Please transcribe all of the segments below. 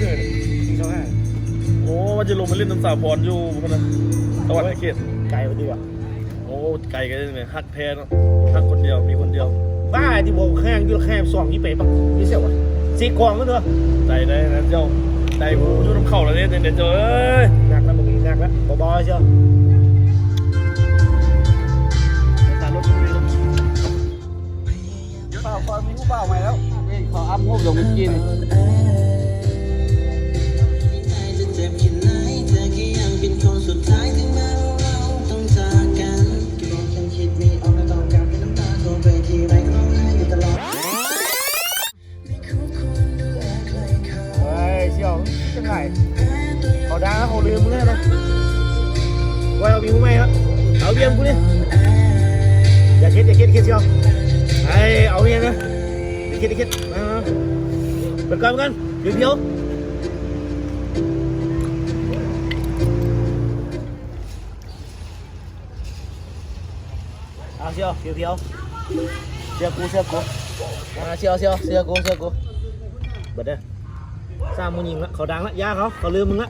ສີ່ສອງຫ້າ ໂອ້ ວ່າຈະລົງໄປຫຼິ້ນນຳສາວພອນຢູ່ພຸ້ນນະ ສະຫວັນນະເຂດ ໄກບໍ່ດີວ່າ. ໂອ້ ໄກກໍໄດ້ແມ່ນ ຮັກແທ້ເນາະ ຮັກຄົນດຽວ ມີຄົນດຽວ. ບ້າ ທີ່ບອກແຂ່ງຢູ່ແຄບສອງ ນີ້ໄປປັກຢູ່ໃສວະ ເຊກອງມັນເດີ. ໄດ້ ໄດ້ນະເຈົ້າ ໄດ້ ໂອ້ ຢູ່ນຳເຂົາແລ້ວເດ້ ເຈົ້າເອີຍ. ໜັກແລ້ວ ມື້ນີ້ໜັກແລ້ວ ເບົາໆເຈົ້າ. ເຂົາມີຜູ້ບ່າວໃໝ່ແລ້ວ ເຂົາອັບຮູບລົງມື້ກີ້ນີ້. ເຮີ້ຍ ສ່ຽວ ຈັ່ງໃດ ເຂົາດັງແລ້ວ ເຂົາລືມເມືອນະ. ວ່າເຮົາມີຜູ້ໃໝ່ແລ້ວ ເອົາວຽງກູນີ້ ຢ່າເຮັດ ຢ່າເຮັດ ເຮັດສ່ຽວ ໄອ້ ເອົາວຽງນະ ຢ່າເຮັດ ຢ່າເຮັດ ມາ ມາ ເບິ່ງກ່ອນ ເບິ່ງກ່ອນ ດຽວ ດຽວ. ເອົາ ສ່ຽວ ສ່ຽວ ເຊື່ອກູ ເຊື່ອກູ ອ່າ ສ່ຽວ ສ່ຽວ ເຊື່ອກູ ເຊື່ອກູ ເບິດເດີ. ສາມຜູ້ຍິງລະ ເຂົາດັງລະ ຢ່າເຂົາ ເຂົາລືມມຶງລະ.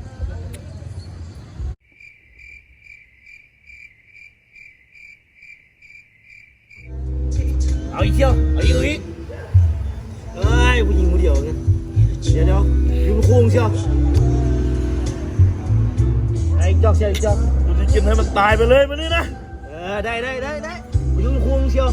ເອົາອີກ ສ່ຽວ ເອົາອີກ ເອົາອີກ. ເອີຍ ຜູ້ຍິງຜູ້ດຽວນີ້ ດຽວ ດຽວ ຢູ່ຄູງ ສ່ຽວ ໄອ້ຈອກ ສ່ຽວ ຈອກ ກູຊິກິນໃຫ້ມັນຕາຍໄປເລີຍມື້ນີ້ນະ. ເອີ ໄດ້ ໄດ້ ໄດ້ ໄດ້ ຢູ່ຄູງ ສ່ຽວ.